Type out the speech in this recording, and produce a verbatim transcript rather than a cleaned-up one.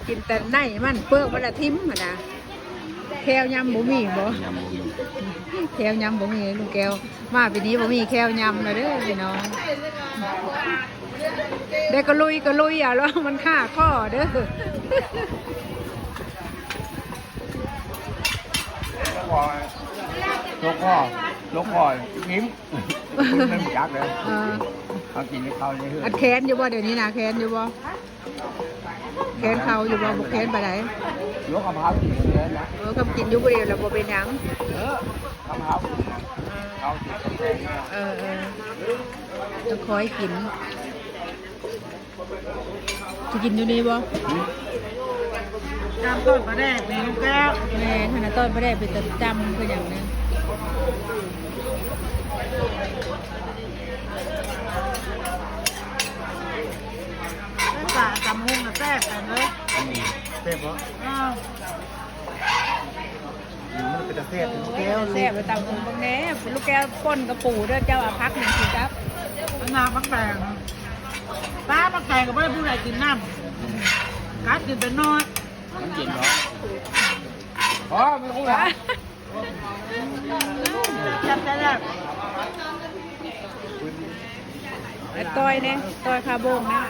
กินแต่ในมัน เปลือกมันละทิ่มหั่นนะ แควยำบ่มีบ่ ยำบ่มี แควยำบ่มี ลุงแก้ว มาปีนี้บ่มีแควยำแล้วเด้อพี่น้อง ได้กะลุยกะลุยเอาแล้วมันคาคอเด้อ โลกคอ โลกคอ ยิ้ม ไม่อยากเลย เออ เอากินให้เขาเลย อัดแขนอยู่บ่เดี๋ยวนี้นะ แขนอยู่บ่ แขนเขาอยู่บ่ บ่แขนไปไหน ยกมะพร้าวกินเลยนะ เออ คำกินอยู่บ่เดียวแล้วบ่เป็นหยัง เออ มะพร้าวกินนะ เขากิน เออ เออ จะคอยกิน สิกินอยู่นี่บ่ จำต้นปลาแดกนี่ลูกแก้ว แม่นหั่นน่ะ ต้นปลาแดกเป็นตาจำคือหยังนะ ปลาจำฮุงน่ะแซ่บกันเลย อืม แซ่บบ่ อ้าว อืม มันเป็นตาแซ่บ ลูกแก้ว แซ่บไปตำฮุงเบิ่งแหน่ ลูกแก้วป่นกะปูเด้อ เจ้าเอาผักหนึ่งสิครับ อันนาผักแตง ป้าผักแตงก็บ่ได้ผู้ใดกินน้ำ กัดกินเป็นน้อย มันกินเนาะ อ๋อ มันคงหลาย จับใจแล้ว ไอ้ต้อยเนี่ย ต้อยคาโบงนะ